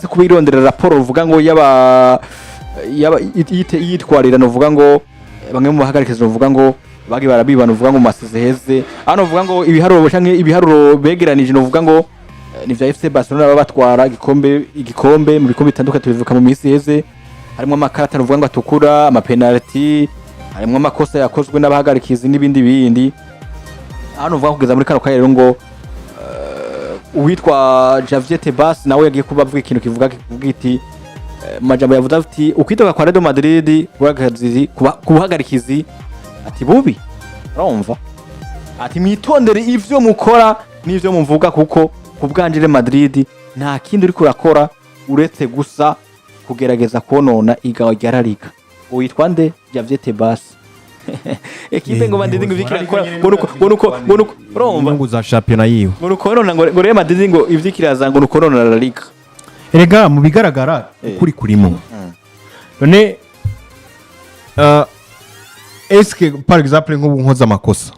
Kubirondera raporo uvuga ngo yaba yitwarira, novuga ngo bamwe mu bahagarikizi, novuga ngo bagi barabibana, uvuga ngo mu masize heze hano, uvuga ngo ibiharuro canke ibiharuro begeranije, novuga ngo ni vya FC Barcelona baba batwara igikombe mu bikombe bitandukanye. Tubivuka mu minsi heze, harimo amakarata novuga ngo atukura, amapenalty, harimo amakosa yakozwe n'abahagarikizi n'ibindi bindi. Hano uvuga kugeza muri kano kanya rero ngo uwitwa Javier Tebas nawe yagiye kuba avuga ikintu kivuga iti mu majambo yavuze ati ukwitoka kwa Real Madrid ku buhagarikizi, ati bubi, urumva, ati mwitondere ivyo mukora n'ivyo muvuga, kuko ku bwanje Real Madrid nta kindi uriko urakora uretse gusa kugerageza konona igawa rya La Liga. Uwitwa nde? Javier Tebas. Ekipe ngo Madrid ngo ivyo irakora ngo nuko urumva inyungu za shampiyona yiwe. Ngo nukonona ngo Real Madrid ngo ivyo ikiraza ngo nukonona La Liga. Erega mu bigaragara ukuri kurimo. None eske par exemple nk'ubu nkoze amakosa,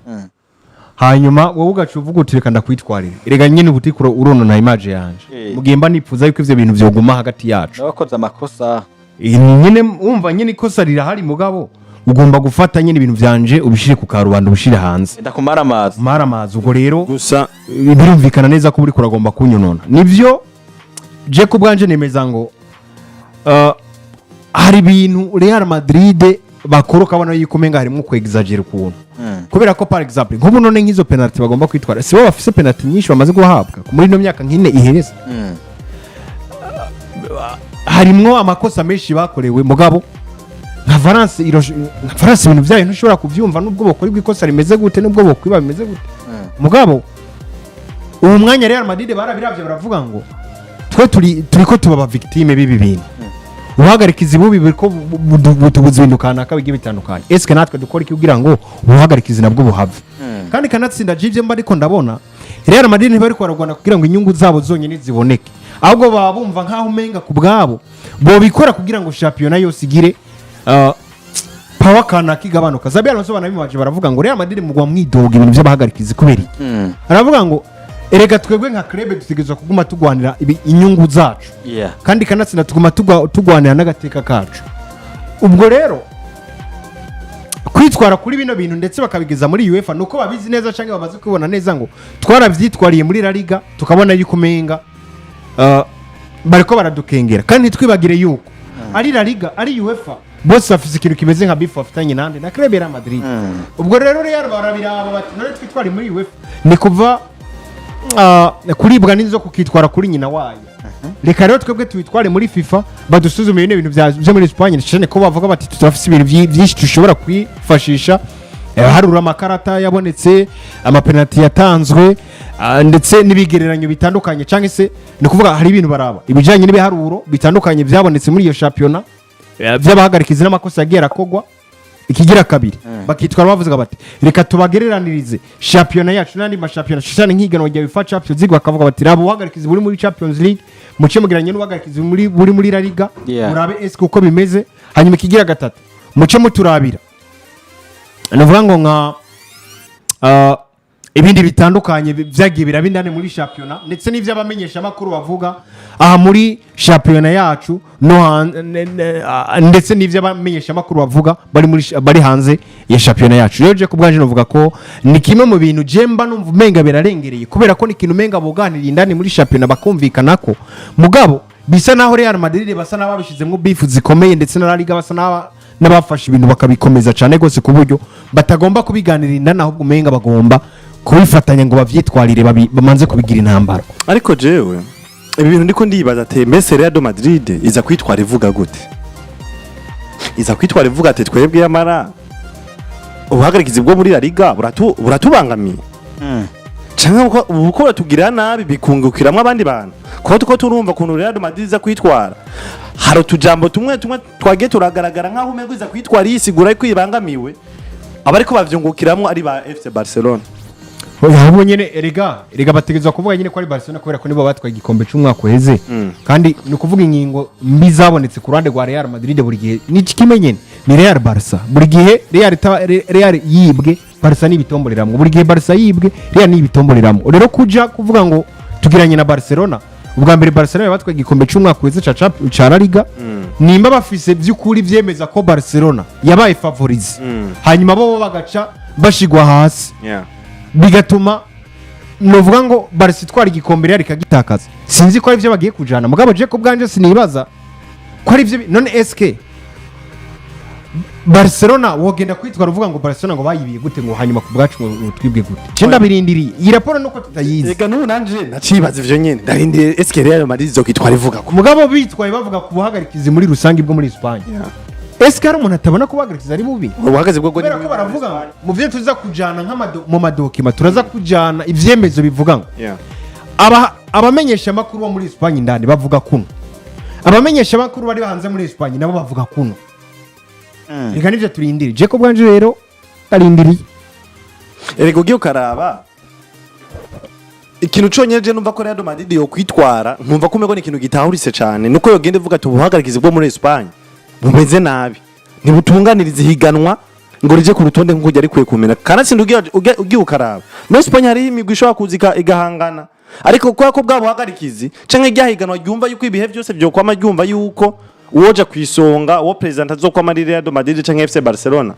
hanyuma wowe ugaca uvuga uti reka ndakwitwarire, erega nyine uba uriko uronona image yanje, mu gihe mba nipfuza yuko ivyo bintu vyoguma hagati yacu. N'abakoze amakosa. Nyine wumva nyine ikosa rirahari, mugabo ugomba gufata nyine ibintu vyanje ubishire ku karubanda, ubishire hanze. Ndakumara amazi. Mara amazi. Ubwo rero gusa birumvikana neza ko uriko uragomba kunyonona. Nivyo, je ku bwanje nemeza ngo hari ibintu Real Madrid bakora ukabona yuko umenga harimo kwexagera ukuntu, kubera ko par exemple nk'ubu none nk'izo penalty bagomba kwitwara, si bo bafise penalty nyinshi bamaze guhabwa muri ino myaka nk'ine ihereza? Harimwo amakosa menshi bakorewe, mugabo nka Valence ibintu byayo ntushobora kuvyumva, nubwo bakora ikosa rimeze gute, nubwo bokwiba bimeze gute. Mugabo ubu mwanya Real Madrid barabiravye baravuga ngo twe turiko tuba aba victime b'ibi bintu, ubuhagarikizi bubi buriko butubuza ibintu kanaka bigiye bitandukanye. Eske natwe dukora iki kugira ngo ubuhagarikizi nabwo buhave? Kandi kanatsinda jivye mba ariko ndabona Real Madrid ntibariko bararwana kugira ngo inyungu zabo zonyine ziboneke, ahubwo baba bumva nk'aho umenga ku bwabo bobikora kugira ngo shampiyona yose igire power kanaka igabanuka. Xabi Alonso banabimaje baravuga ngo Real Madrid mugwa mwidoga ibintu by'abahagarikizi kubera iki? Aravuga ngo erega twebwe nka club dutegerezwa kuguma tugwanira inyungu zacu, kandi kanatsinda tuguma tugwanira n'agateka kacu. Ubwo rero kwitwara kuri bino bintu ndetse bakabigeza muri UEFA nuko babizi neza cyangwa bamaze kubibona neza ngo twarabyitwariye muri La Liga, tukabona yuko umenga bariko baradukengera. Kandi ntitwibagire yuko ari La Liga, ari UEFA, bose bafise ikintu kimeze nka beef bafitanye nande? Na club Real Madrid. Ubwo rero Real barabiraba bati none twitware muri UEFA ni kuva kuribwa n'inzoka ukitwara kuri nyina wayo. Reka rero twebwe tubitware muri FIFA badusuzume bino bintu byo muri Espagne, cyane ko bavuga bati turafise ibintu byinshi dushobora kwifashisha. Harura amakarata yabonetse, amapenaliti yatanzwe, ndetse n'ibigereranyo bitandukanye, cyangwa se ni ukuvuga hari ibintu baraba ibijyanye n'ibiharuro bitandukanye byabonetse muri iyo shampiyona by'abahagarikizi n'amakosa yagiye arakogwa. Ikigira kabiri, bakitwara bavuga bati reka tubagereranirize shampiyona yacu n'andi mashampiyona, cyane nk'ihiganwa rya UEFA Champions League, bakavuga bati raba ubuhagarikizi buri muri Champions League muce mugeranye n'ubuhagarikizi buri muri La Liga, murabe eske uko bimeze. Hanyuma ikigira gatatu, muce muturabira ni ukuvuga ngo nka ibindi bitandukanye byagiye biraba indani muri shampiyona, ndetse n'iby'abamenyeshamakuru bavuga aha muri shampiyona yacu no ndetse n'iby'abamenyeshamakuru bavuga bari hanze ya shampiyona yacu. Rero je ku bwanje novuga ko ni kimwe mu bintu je mba numva umenga birarengereye, kubera ko ni ikintu umenga buganiriye indani muri shampiyona bakumvikana ko, mugabo bisa naho Real Madrid basa n'ababishizemo beef zikomeye, ndetse na La Liga basa n'abafashe ibintu bakabikomeza cyane rwose, ku buryo batagomba kubiganira indani, ahubwo umenga bagomba kubifatanya ngo bavyitwarire, bamanze kubigira intambara. Ariko jewe ibi bintu ndiko ndibaza ati mbese Real de Madrid iza kwitwara ivuga gute? Iza kwitwara ivuga ati twebwe yamara ubuhagarikizi bwo muri La Liga buratubangamiye, canke uko batugirira nabi bikungukiramwo abandi bantu, kuko tuko turumva ukuntu Real de Madrid iza kwitwara, hari utujambo tumwe tumwe twagiye turagaragara nk'aho umengo iza kwitwara yisigura ko ibangamiwe, abariko bavyungukiramwo ari ba FC Barcelona. Oya, ahubwo nyene erega bategerezwa kuvuga nyene ko ari Barcelona, kubera ko nibo batwaye igikombe c'umwaka uheze. Kandi ni ukuvuga ingingo mbi zabonetse ku ruhande rwa Real Madrid buri gihe ni kimwe nyene, ni Real Barca. Buri gihe Real yibwe, Barca ni ibitomboreramwo. Buri gihe Barca yibwe, Real ni ibitomboreramwo. Rero kuja kuvuga ngo tugiranye na Barcelona. Ubwa mbere Barcelona yabatwaye igikombe c'umwaka uheze ca La Liga. Nimba bafise by'ukuri vyemeza ko Barcelona yabaye favorisée, hanyuma bo bagaca bashigwa hasi, bigatuma novuga ngo Barca itwara igikombe, Real ikagitakaza. Sinzi ko ari byo bagiye kujana, mugabo je ku bwanje sinibaza ko ari byo. None eske Barcelona wogenda kwitwara uvuga ngo Barcelona ngo bayibiye gute, ngo hanyuma ku bwacu ngo twibwe gute? Je ndabirindiriye iyi raporo nuko tutayizi. Reka n'ubu nanje nacibaza ivyo nyene, ndarindiriye eske Real Madrid izokwitwara ivuga ko Mugabo bitwaye bavuga ku buhagarikizi muri rusange bwo muri Espagne, eske hari umuntu atabona ko ubuhagarikizi ari bubi? Ubuhagaze bwo Kubera ko baravuga ngo mu byo tuza kujana mu ma documents, turaza kujana ivyemezo bivuga ngo abamenyesha amakuru bo muri Espagne indani bavuga kuno, abamenyesha amakuru bari hanze muri Espagne nabo bavuga kuno. Reka nivyo turindire. Je ko bwanje rero arindiriye. Erega ugiye ukaraba ikintu conyene je numva ko Real Madrid yo kwitwara, nkumva ko umego ni ikintu gitahuritse cane, nuko yogenda ivuga ati ubuhagarikizi bwo muri Espagne bumeze nabi, ntibutunganiriza ihiganwa ngo rije ku rutonde nk'uko ryari rikwiye kumera. Kanatsinda ugiye ukaraba muri Espagne hariho imigwi ishobora kuza igahangana, ariko kubera ko bwa buhagarikizi canke ryahiganwa ryumva yuko ibihe byose byokwama ryumva yuko uwoja kwisonga, uwo president azokwama ari Real Madrid canke FC Barcelona,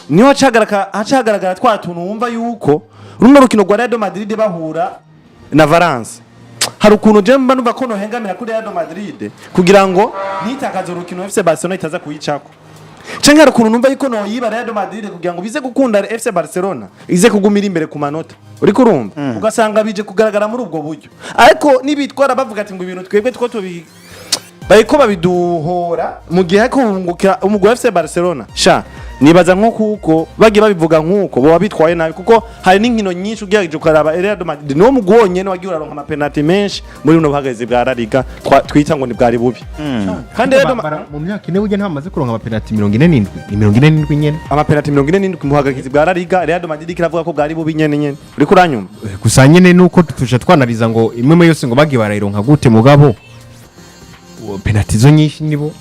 niho hacagaragara twa tuntu wumva yuko runo rukino rwa Real Madrid bahura na Valence, hari ukuntu je mba numva ko nohengamira kuri Real Madrid kugira ngo ntitakaze urukino FC Barcelona itaza kuyicako, canke hari ukuntu numva yuko noyiba Real Madrid kugira ngo bize gukunda FC Barcelona ize kugumira imbere ku manota. Uriko urumva, ugasanga bije kugaragara muri ubwo buryo. Ariko nibitwara bavuga ati ngo ibintu twebwe two tubi bariko babiduhora mu gihe ariko hungukira umugwi wa FC Barcelona, sha nibaza nko kuko bagiye babivuga nkuko boba bitwaye nabi, kuko hari n'inkino nyinshi ugerageje ukaraba Real Madrid niwo mugwi wonyene wagiye uraronka amapenalty menshi muri buno buhagazi bwa La Liga twita ngo ni bwari bubi. Kandi Real Mu myaka 4 burya ntamaze kuronka amapenalty 47, ni 47 nyene. Amapenalty 47 mu buhagarikizi bwa La Liga, Real Madrid kiravuga ko bwari bubi nyene nyene. Uriko uranyumva? Gusa nyene nuko tuja twanariza ngo imwe imwe yose ngo bagiye barayironka gute, mugabo penalty zo nyinshi nibo.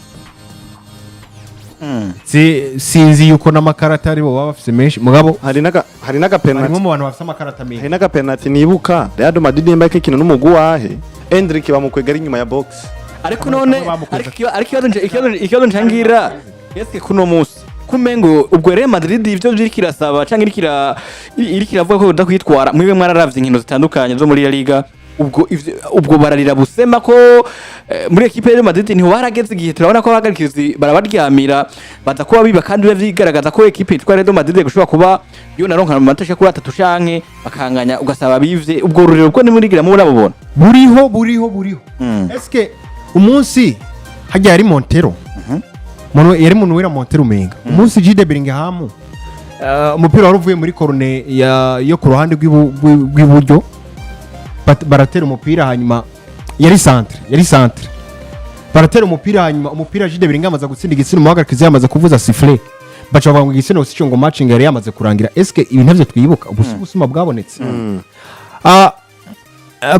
Sinzi yuko n'amakarata ari bo baba bafise menshi, mugabo hari n'aga penalty harimo mu bantu bafise amakarata menshi. Hari n'agapenalty nibuka Real Madrid nimba ikina n'umugwi wahe, Endrick bamukwega ari inyuma ya box. Ariko none Bamukwega. Ariko ikibazo ncangira, eske kuno musi kumengo ubwo Real Madrid ivyo biriko irasaba canke iriko iravuga ko yoza kwitwara, mwibe mwararavye inkino zitandukanye zo muri La Liga, ubwo ubwo bararira busema ko muri ekipe ya Real Madrid ntiho barageze igihe turabona ko abahagarikizi barabaryamira, baza kuba biba, kandi biba vyigaragaza ko ekipe yitwa Real Madrid gushobora kuba yo naronka amanota ashika kuri 3 canke bakanganya, ugasaba bivye. Ubwo ruriro bwo nimurigira murabubona? Buriho, buriho, buriho. Eske umunsi hajya yari Montero, yari Manuel Montero umenga umunsi Jude Bellingham, umupira wari uvuye muri corner yo ku ruhande rw'iburyo, baratera umupira, hanyuma yari centre, baratera umupira, hanyuma umupira Jude Bellingham amaze gutsinda igitsina, umuhagarikizi yamaze kuvuza sifflet, baca bavuga ngo igitsina sico, ngo matching yari yamaze kurangira. Eske ibi ntavyo twibuka? Ubu si ubusuma bwabonetse?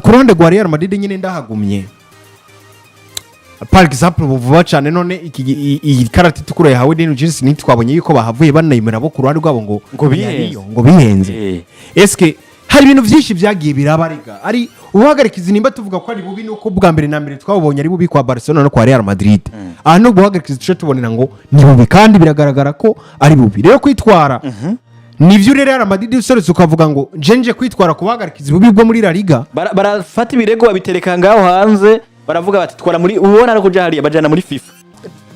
Ku ruhande rwa Real Madrid nyine ndahagumye, par exemple ubu vuba cyane none iyi karata itukura yahawe Daniel James, ntitwabonye yuko bahavuye banayimera bo ku ruhande rwabo ngo Ngo bihenze. Yariyo, ngo bihenze? Eske hari ibintu byinshi byagiye biraba? Ari ubuhagarikizi, nimba tuvuga ko ari bubi, nuko bwa mbere na mbere twabonye ari bubi kwa Barcelona no kwa Real Madrid. Aha no guhagarikiza tuce tubonera ngo ni bubi, kandi biragaragara ko ari bubi. Rero kwitwara nivyo rero, Real Madrid userutse ukavuga ngo nje kwitwara ku buhagarikizi bubi bwo muri La Liga. Barafata ibirego babitereka ngaho hanze, baravuga bati twara muri ubona ari kuja hariya bajana muri FIFA.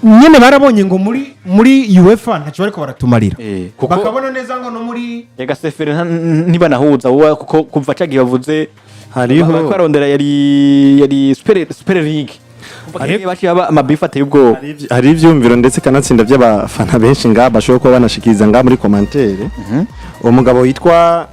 Nyine barabonye ngo muri UEFA ntacyo bariko baratumarira, Kuko bakabona neza ngo no muri ega sefere ntibanahuza wowe, kuko kuva cagiye bavuze Hariho bariko barondera yari super league. Kuva cagiye baciye baba amabifu ateye ubwoba. Hari ivyumviro ndetse kanatsinda by'abafana benshi ngaha bashobora kuba banashikiriza ngaha muri commentaire. Uwo mugabo yitwa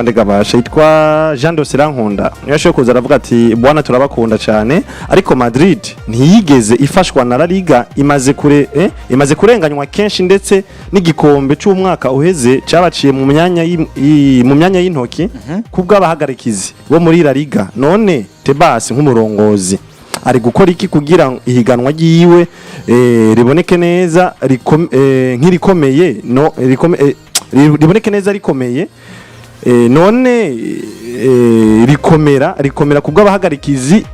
Ndegabasha, yitwa Jean Dosera Nkunda, niyo yashoboye kuza aravuga ati: "Bwana, turabakunda cyane, ariko Madrid ntiyigeze ifashwa na La Liga, imaze kurenganywa kenshi, ndetse n'igikombe c'umwaka uheze cabaciye mu myanya y'intoki kubw'abahagarikizi bo muri La Liga. None Tebas nk'umurongozi ari gukora iki kugira ngo ihiganwa ryiwe riboneke neza nk'irikomeye, no riboneke neza rikomeye? None Rikomera kubw'abahagarikizi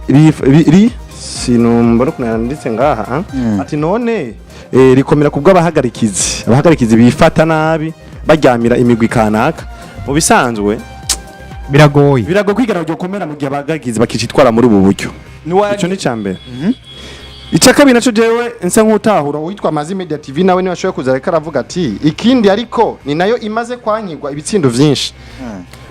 sinumbona ukuntu yanditse ngaha, ah? Ati none rikomera kubw'abahagarikizi, abahagarikizi bifata nabi, baryamira imigwi kanaka. Mu bisanzwe Biragoye. Biragoye kwigana ryokomera mu gihe abahagarikizi bakicitwara muri ubu buryo. Ico ni cambere. Icya kabiri naco, jewe nsa nk'utahura uwitwa Mazi Media TV, nawe niwe ashoboye kuza, ariko aravuga ati ikindi ariko ni nayo imaze kwankirwa ibitsindo vyinshi.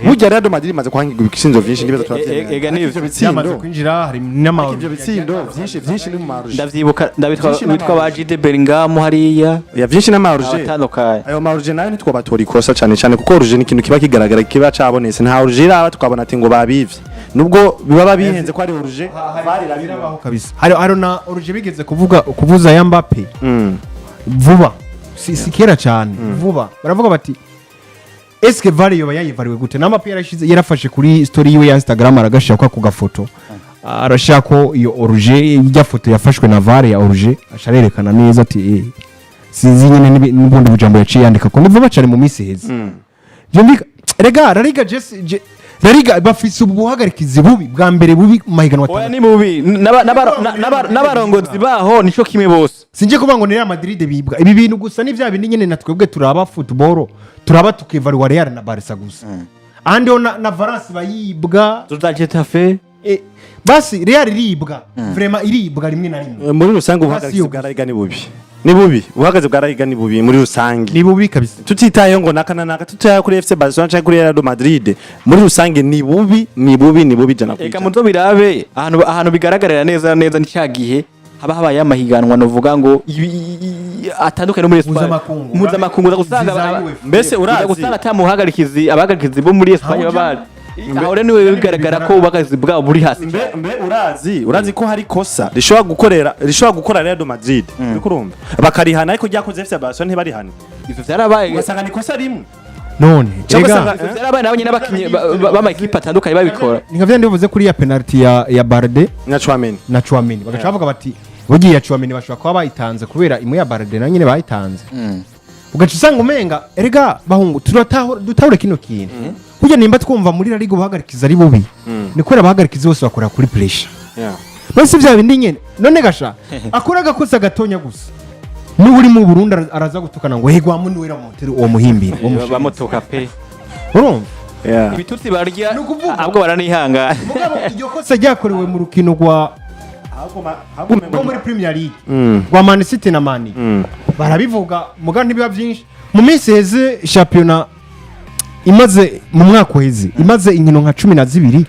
Burya Real Madrid imaze kwankirwa ibitsindo vyinshi, ndibaza turavyemera. Ega Ariko nivyo. ivyo bitsindo Byamaze kwinjira, hari n'ama ariko ivyo bitsindo vyinshi vyinshi ni mu ma hors-jeu. Ndavyibuka, ndabitwa Vyinshi witwa ba n'ama hors-jeu. Jude Bellingham hariya. Ya, vyinshi n'ama hors-jeu. Abatandukanye. Ayo ma hors-jeu nayo ntitwabatora ikosa cyane cyane, kuko hors-jeu ni ikintu kiba kigaragara, kiba cabonetse. Nta hors-jeu iraba tukabona ati ngo babivye, nubwo biba bihenze ko ari hors-jeu, VAR irabibona. Birabaho kabisa. Hari na hors-jeu bigeze kuvuga kuvuza ya Mbappe vuba, si kera cyane, vuba baravuga bati eske VAR yoba yayivariwe gute? Na Mbappe yarashize, yarafashe kuri story yiwe ya Instagram, aragashira ko ako gafoto, arashaka ko iyo hors-jeu, ijya foto yafashwe na VAR ya hors-jeu, asharerekana neza ati sinzi nyine n'ubundi bujambo yaciye yandika ko ni vuba cyane mu minsi iheze. Byumvika rega La Liga La Liga bafise ubuhagarikizi bubi bwa mbere bubi mu mahiganwa Oya, atandatu. Ni mubi. N'abarongozi baho nico kimwe bose. Sinjye kuvuga ngo ni Real Madrid bibwa ibi bintu gusa, ni bya bindi nyine na twebwe turaba football, turaba tukivaluwa Real na Barca gusa, ahandi ho na Valence bayibwa. Tuza Getafe. Basi Real iribwa, vraiment iribwa rimwe na rimwe. Muri rusange Basi ubuhagarikizi yo bwa La Liga ni bubi, ni bubi. Ubuhagazi bwa La Liga ni bubi muri rusange. Ni bubi kabisa. Tutitayeho ngo naka na naka, tutitayeho kuri FC Barcelona cyangwa kuri Real Madrid, muri rusange ni bubi, ni bubi, ni bubi ijana ku Eka ijana. Muzo birabe ahantu bigaragarira neza neza ni cya gihe haba habaye amahiganwa, novuga ngo atandukanye no muri Espagne. Mpuzamakungu. Mpuzamakungu, uza gusanga Ziza UEFA. Mbese uza urazi gusanga ata muhagarikizi, abahagarikizi bo muri Espagne Aho baba aho rero niwe bigaragara ko ubuhagarikizi bwabo buri hasi. Mbe urazi ko hari kosa rishobora gukorera, rishobora gukora Real Madrid, uriko urumva, bakarihana, ariko ryakoze FC Barcelona ntibarihane? Ivyo vyarabaye. Ugasanga ni kosa rimwe. None Cyangwa rega usanga- Ivyo vyarabaye, nabo nyene n'abakinyi b'amakipe atandukanye babikora. Ni nka vyandi bivuze kuri ya penalty ya Barde na Tchouameni. Na Tchouameni, bagaca bavuga bati bugiye ya Tchouameni bashobora kuba bayitanze kubera imwe ya Barde na nyine bayitanze, ugaca usanga umenga erega bahungu turatahura, dutahure kino kintu. Burya nimba twumva muri La Liga ubuhagarikizi ari bubi, ni kubera abahagarikizi bose bakora kuri pressure. Basi bya bindi nyene none gasha akora agakosa gatonya gusa, n'ubu uri mu Burundi araza gutukana ngo hegwa munuwera Montero uwo muhimbira uwo mushinga. Bamutuka pe. Urumva? Yeah. Ibitutsi barya. Ni ukuvuga- Ahubwo baranihangana. Mugabo iryo kosa ryakorewe mu rukino rwo muri Premier League rwa Man City na Man U, barabivuga muga ntibiba byinshi. Mu minsi iheze, shampiyona imaze mu mwaka uheze imaze inkino nka 12,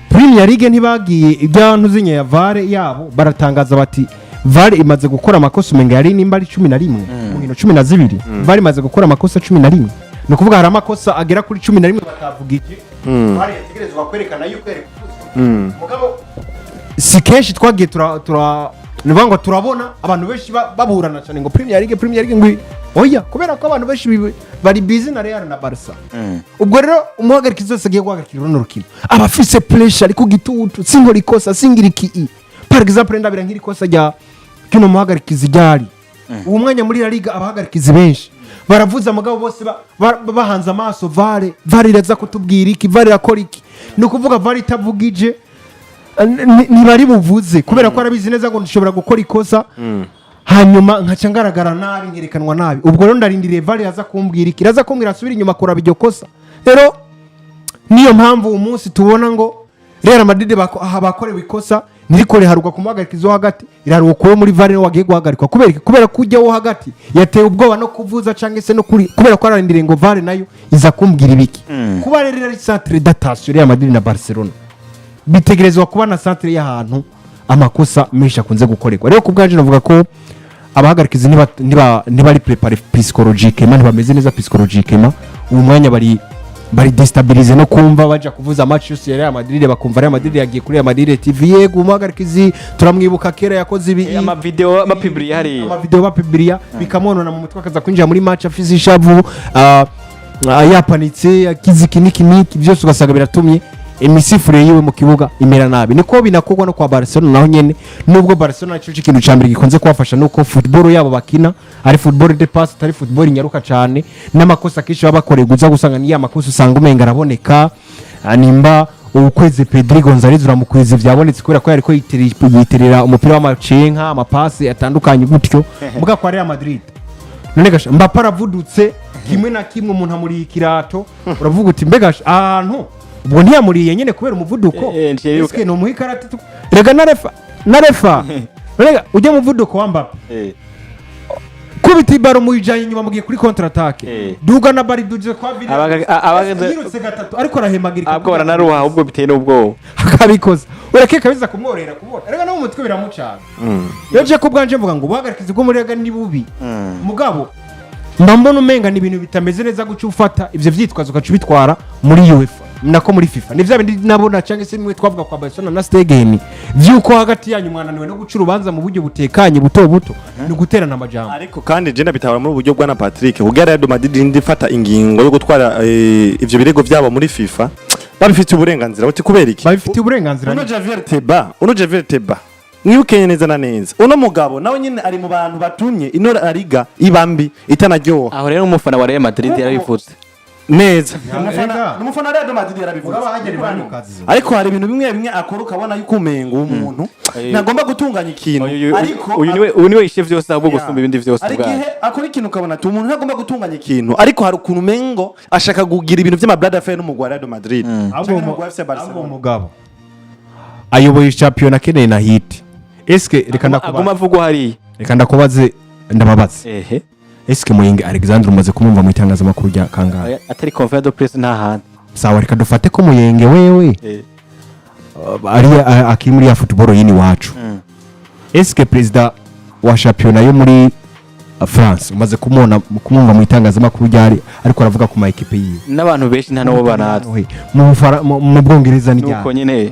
Premier League ntibagiye ibyantu zinya ya VAR yabo, baratangaza bati VAR imaze gukora amakosa umenga yari nimba ari 11 mu nkino 12, VAR imaze gukora amakosa 11. Ni ukuvuga hari amakosa agera kuri 11 batavugije, VAR yategerezwa kwerekana yuko yari kuvuzwa. Mugabo si kenshi twagiye tura ni ukuvuga ngo turabona abantu benshi baburana cyane ngo Premier League, Premier League, ngo oya, kubera ko abantu benshi bari busy na Real na Barca. Ubwo rero umuhagarikizi wese agiye guhagarikira runo rukino aba afise pressure, ari ku gitutu, sinkora ikosa, singira iki. Par exemple, ndabira nk'iri kosa rya kino muhagarikizi ryari uwo mwanya muri La Liga, abahagarikizi benshi baravuze amagabo bose bahanze amaso VAR. VAR iraza kutubwira iki? VAR irakora iki? Ni ukuvuga VAR itavugije ntibari buvuze, kubera ko arabizi neza ngo nshobora gukora ikosa hanyuma nkaca ngaragara nabi, nkerekanwa nabi. Ubwo rero ndarindiriye VAR iraza kumbwira iki, iraza kumbwira asubire inyuma kuraba iryo kosa. Rero niyo mpamvu uwo munsi tubona ngo Real Madrid aha bakorewe ikosa ntiriko riharurwa ku muhagarikizi wo hagati, iraharuka kuwo muri VAR wagiye guhagarikwa. Kubera iki? Kubera ko ujya wo hagati yatewe ubwoba no kuvuza cyangwa se no kuri, kubera ko ararindiriye ngo VAR nayo iza kumbwira ibiki. Kuba rero ari centre d'attention Real Madrid na Barcelona, bitegerezwa kuba na centre y'ahantu amakosa menshi akunze gukorerwa. Rero ku bwaje navuga ko abahagarikizi ntibari préparé psychologiquement, ntibameze neza psychologiquement. Uyu mwanya bari déstabilisé no kumva baja kuvuza match yose ya Real Madrid, bakumva Real Madrid yagiye kuri Real Madrid TV, yego umuhagarikizi turamwibuka kera yakoze ibi. Amavideo bapibriye hariya. Amavideo bapibriya bikamwonona mu mutwe, akaza kwinjira muri match afise ishavu, yapanitse, akize iki n'iki n'iki, byose ugasanga biratumye imisifurire yiwe mu kibuga imera nabi. Niko binakorwa no kwa Barcelona naho nyene, nubwo Barcelona cyo ikintu ca mbere gikunze kubafasha nuko football yabo bakina ari football de passe, atari football inyaruka cyane, n'amakosa kenshi baba bakoreye uza gusanga ni ya makosa usanga umenga araboneka. Nimba ukwezi Pedri Gonzalez uramukwezi vyabonetse kubera ko yariko yiterera umupira w'amacenka, amapasi atandukanye gutyo. Muga kwa Real Madrid none gasha Mbappe aravudutse kimwe na kimwe, umuntu amuriye ikirato, uravuga uti mbega ahantu ubwo ntiyamuriye nyene kubera umuvuduko. Nciye Eske ni umuha ikarata rega na refa rega ujya muvuduko wa Mbappe, kubita ibaro muyijanye inyuma, mugiye kuri contre attaque, duga na bari duje kwa Vini. Yirutse gatatu ariko arahemagirika. Ahubwo baranaruha, ahubwo biteye n'ubwoba. Akabikoza urakeka biza kumworohera kubona, rega no mu mutwe biramucana. Rero je ku bwanje mvuga ngo ubuhagarikizi bwo muri rega ni bubi, mugabo mba mbona umenga ni ibintu bitameze neza guca ufata ivyo vyitwazo ugaca ubitwara muri UEFA, nako muri FIFA. Ni vya bindi nabona cyangwa se bimwe twavuga kwa Barcelona na Stegen, vy'uko hagati yanyu mwananiwe no guca urubanza mu buryo butekanye buto buto, ni uguterana amajambo. Ariko kandi je ndabitahura muri uburyo bwa na Patrick, kugira Real Madrid indi ifata ingingo yo gutwara ivyo birego vyabo muri FIFA, babifitiye uburenganzira. Uti kubera iki? Babifitiye uburenganzira. Uno Javier Tebas mwibuke neza na neza, uno mugabo nawe nyine ari mu bantu batumye ino La Liga iba mbi, itanaryoha. Aho rero umufana wa Real Madrid yarabivuze. Neza. Rega. Umufana wa Real Madrid yarabivuze. Uraba hagera ibandi mu kazi. Ariko hari ibintu bimwe bimwe akora ukabona yuko umengo umuntu ntagomba gutunganya ikintu. Ariko Uyu niwe yishe vyose ahubwo gusumba ibindi vyose ariko ubwayo. Ihe akora ikintu ukabona ati umuntu ntagomba gutunganya ikintu, ariko hari ukuntu umengo ashaka kugira ibintu vy'ama bras de fer n'umugwi wa Real Madrid Ahubwo canke n'umugwi wa FC ahubwo Barcelona. Umugabo ayoboye shampiyona akeneye na hit. Eske reka aguma ndakubaze, avugwa hariya. Reka ndakubaze, ndababaze. Eske Muyenge Alexandre umaze kumwumva mu itangazamakuru rya kangahe? Oya, atari conférence de presse nta handi. Sawa, reka dufate ko Muyenge wewe ari akiri muri ya football yini wacu. Eske perezida wa shampiyona yo muri France umaze kumubona, kumwumva mu itangazamakuru ryari ariko aravuga ku ma ekipe yiwe? N'abantu benshi nta n'uwo banazi. Mu Bwongereza ni Nuko ryari? nyene.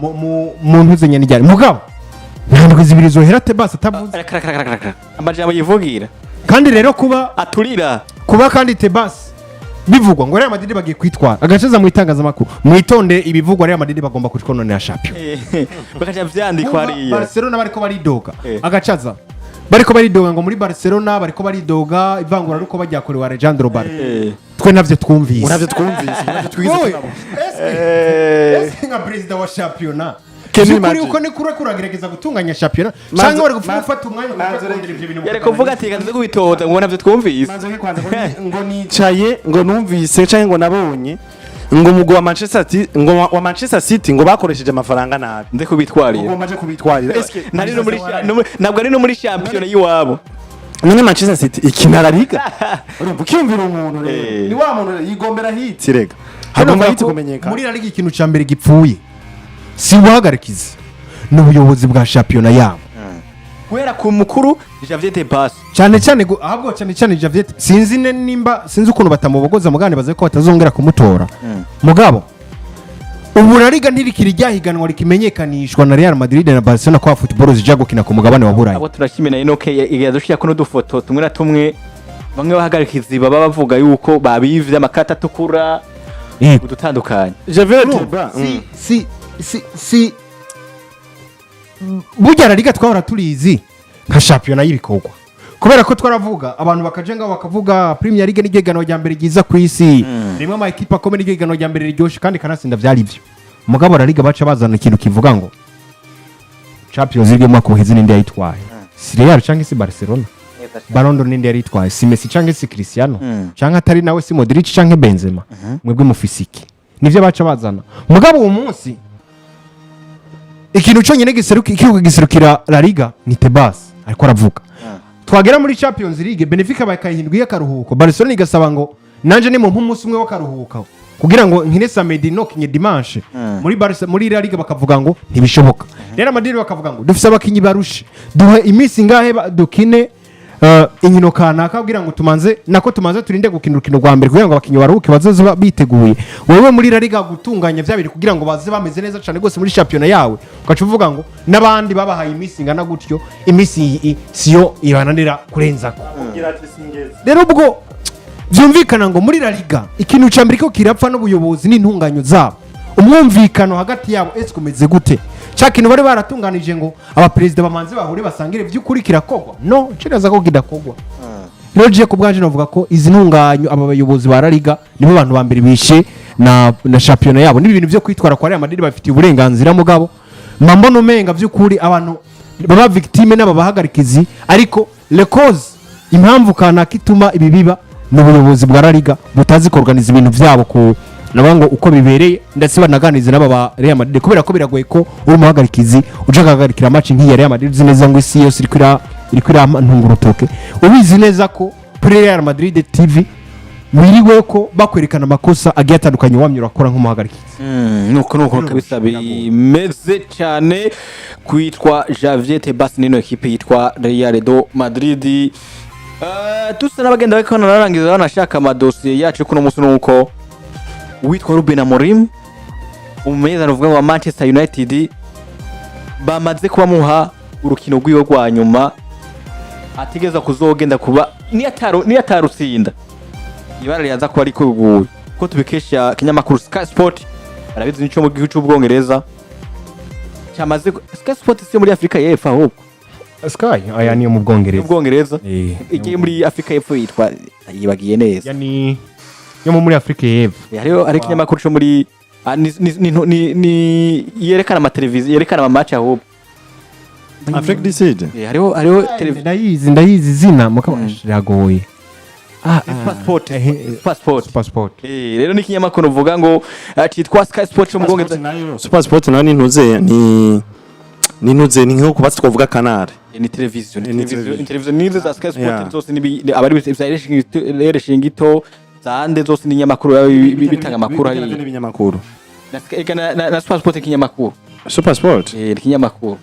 Mu ntuzenya ni ryari? Mugabo nta ndwi 2 zohera Tebas atavuze. Reka, amajambo yivugira. Kandi rero kuba aturira. Kuba kandi Tebas bivugwa ngo Real Madrid bagiye kwitwara, agacaza mu itangazamakuru, mwitonde ibivugwa, Real Madrid bagomba kutwononera shampiyona. Bakaca vyandikwa hariya. Barcelona bariko baridoga, agacaza bariko baridoga ngo muri Barcelona bariko baridoga ivangura ruko bajyakorewe Alejandro Balde. Twe navyo twumvise. Navyo twumvise, navyo twigeze Wowe, tunabona. eske nka perezida wa shampiyona Can you by'ukuri imagine? uko ni kure kuragerageza gutunganya shampiyona Manzo- cyangwa wari gupfa gufata umwanya Manzo- ukaja kurondera ivyo bintu? Yari kuvuga ati reka tuze kubitoza ngo navyo twumvise. Manzo nke kwanza ngo nicaye ngo numvise canke ngo nabonye ngo umugwi wa Manchester City, ngo wa Manchester City ngo bakoresheje amafaranga nabi. Nze kubitwarira. Ngo maje kubitwarira. Eske Ntari no muri ntabwo ari no muri shampiyona y'iwabo. None Manchester City ikina La Liga, urumva ukiyumvira umuntu rero ni wa muntu rero yigombera hit, rega hagomba hit kumenyekana. Muri La Liga ikintu ca mbere gipfuye si ubuhagarikizi, ni ubuyobozi bwa shampiyona yabo. Guhera ku mukuru Javier Tebas. Cyane cyane ahubwo cyane cyane Javier, sinzi nimba, sinzi ukuntu batamubogoza mugane baze ko batazongera kumutora. Mugabo ubu La Liga ntirikiri ryahiganwa rikimenyekanishwa na Real Madrid na Barcelona kwa football zija gukina ku mugabane wa Burayi. Abo turashimira Enoke yadushira ko n'udufoto tumwe na tumwe, bamwe bahagarikizi baba bavuga yuko babivye amakata atukura udutandukanye. Javier Tebas. Si burya La Liga twahora turizi nka shampiyona y'ibikorwa, kubera ko twaravuga abantu bakaja ngaho bakavuga Premier League niryo higanwa rya mbere ryiza ku isi, rimwe ama ekipa akomeye, niryo higanwa rya mbere riryoshe kandi kanatsinda, vyari byo. Mugabo La Liga baca bazana ikintu kivuga ngo Champions League umwaka uheze ninde yayitwaye? Si Real cyangwa si Barcelona? Ballon d'Or ninde yayitwaye? Si Messi cyangwa si Cristiano? Cyangwa atari nawe si Modric cyangwa Benzema? Mwebwe mufise iki? Nivyo baca bazana. Mugabo uwo munsi ikintu cyonyine giserukira La Liga ni Tebas ariko aravuga. Twagera muri Champions League, Benfica bakayihindura akaruhuko, Barcelona igasaba ngo nanje ni mu umunsi umwe w'akaruhuko kugira ngo nkine samedi no kinye dimanche. Muri Barca, muri La Liga bakavuga ngo ntibishoboka. Real Madrid bakavuga ngo dufise abakinyi barushe, duhe iminsi ngahe dukine inkino kanaka kugira ngo tumanze, nako tumanze turinde gukina urukino rwa mbere kugira ngo abakinyi baruhuke bazoze biteguye. Wewe muri La Liga gutunganya vya biri kugira ngo baze bameze neza cyane rwose muri shampiyona yawe, ugaca uvuga ngo n'abandi babahaye iminsi ingana gutyo, iminsi siyo ibananira kurenzako. Rero ubwo byumvikana ngo muri La Liga ikintu cya mbere ko kirapfa n'ubuyobozi n'intunganyo zabo, umwumvikano hagati yabo ese kumeze gute? Cya kintu bari baratunganije ngo abaperezida bamanze bahure basangire by'ukuri kirakogwa? No nshiraza ko kidakogwa. Rero je ku bwanje navuga ko izi ntunganyo, aba bayobozi ba La Liga nibo bantu ba mbere bishe. na shampiyona yabo. N'ibi bintu byo kwitwara kwa Real Madrid bafitiye uburenganzira, mugabo mba mbona umenga by'ukuri abantu baba victime n'aba bahagarikizi, ariko le cause, impamvu kanaka ituma ibi biba, ni ubuyobozi bwa La Liga butazi kuorganiza ibintu byabo ku navuga ngo uko bibereye, ndetse banaganiriza n'aba ba Real Madrid, kubera ko biragoye ko uri umuhagarikizi uje guhagarikira match nk'iya Real Madrid, uzi neza ngo isi yose iriko irantunga urutoke, ubizi neza ko kuri Real Madrid TV wiriwe ko bakwerekana amakosa agiye atandukanye wamye urakora nk'umuhagarikizi. Nuko kabisa bimeze cyane kwitwa Javier Tebas nino ekipe yitwa Real de Madrid. Dusa n'abagenda bariko banarangiza, banashaka amadosiye yacu kuno munsi, nuko uwitwa Ruben Amorim, umumenyereza uvuga wa Manchester United, bamaze kubamuha urukino rwiwe rwa nyuma ategereza kuzogenda kuba niyatarutsinda ibara ryaza kuba rikuguye, ko tubikesha kinyamakuru Sky Sport, barabizi nico mu gihugu cy'Ubwongereza cyamaze Sky Sport si yo muri Afrika y'Epfo ahubwo? Sky aya niyo mu Bwongereza. Y'Ubwongereza. Igiye muri Afrika y'Epfo yitwa, yibagiye neza. Ya ni yo muri Afrika y'Epfo. Hariho hari ikinyamakuru cyo muri ni yerekana amateleviziyo, yerekana ama match ahubwo. Afrique du Sud. Hariho televiziyo. Ndayizi izina mukaba riragoye. Super Sport. Super Sport. Super Sport. Rero ni ikinyamakuru uvuga ngo cyitwa Sky Sport cyo mu Bwongereza. Super Sport nayo ni ntuze ni nko kubatsi twavuga Canal. Ni televiziyo, ni Ni televiziyo. televiziyo. Ni televiziyo nizo za Sky Sport zose ni abari bya Ereshingito zande zose ni inyamakuru bitanga amakuru Navyo hari n'ibinyamakuru. Na eka na Super Sport ikinyamakuru. Super Sport. Ni ikinyamakuru.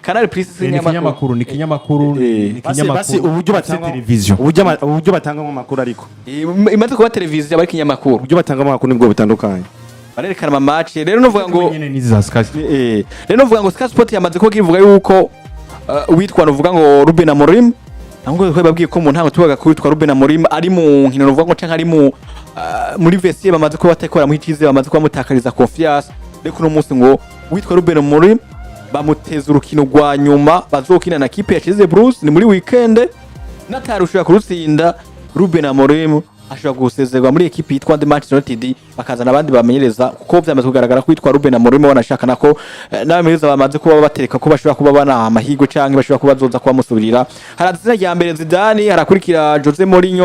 Canal Plus si Ni ikinyamakuru, ni ikinyamakuru, ni Basi ikinyamakuru uburyo batanga televiziyo. uburyo batangamo amakuru ariko. Imaze kuba televiziyo aba ari ikinyamakuru. Uburyo batangamo amakuru nibwo butandukanye. Barerekana ama match. Rero nuvuga ngo nyene ni za Sky Sport. Rero nuvuga ngo Sky Sport yamaze kuba kivuga yuko uwitwa nuvuga ngo Ruben Amorim, ahubwo ko babwiye ko mu ntango tubaga ko witwa Ruben Amorim ari mu nkino, nuvuga ngo canke ari mu muri vestiaire, bamaze kuba batakora mu icyizere, bamaze kuba mutakariza confiance. Rero kuno munsi ngo witwa Ruben Amorim bamuteza urukino rwa nyuma bazokina na kipe ya Chelsea Blues, ni muri weekend, natarushobora kurutsinda Ruben Amorim ashobora gusezerwa muri ekipi yitwa The Manchester United, bakazana abandi bamenyereza, kuko byamaze kugaragara ko witwa Ruben Amorim wanashaka nako n'abamenyereza bamaze kuba batereka ko bashobora kuba bana amahirwe canke bashobora kuba bazoza kuba musubirira. Haraza izina rya mbere Zidane, harakurikira Jose Mourinho.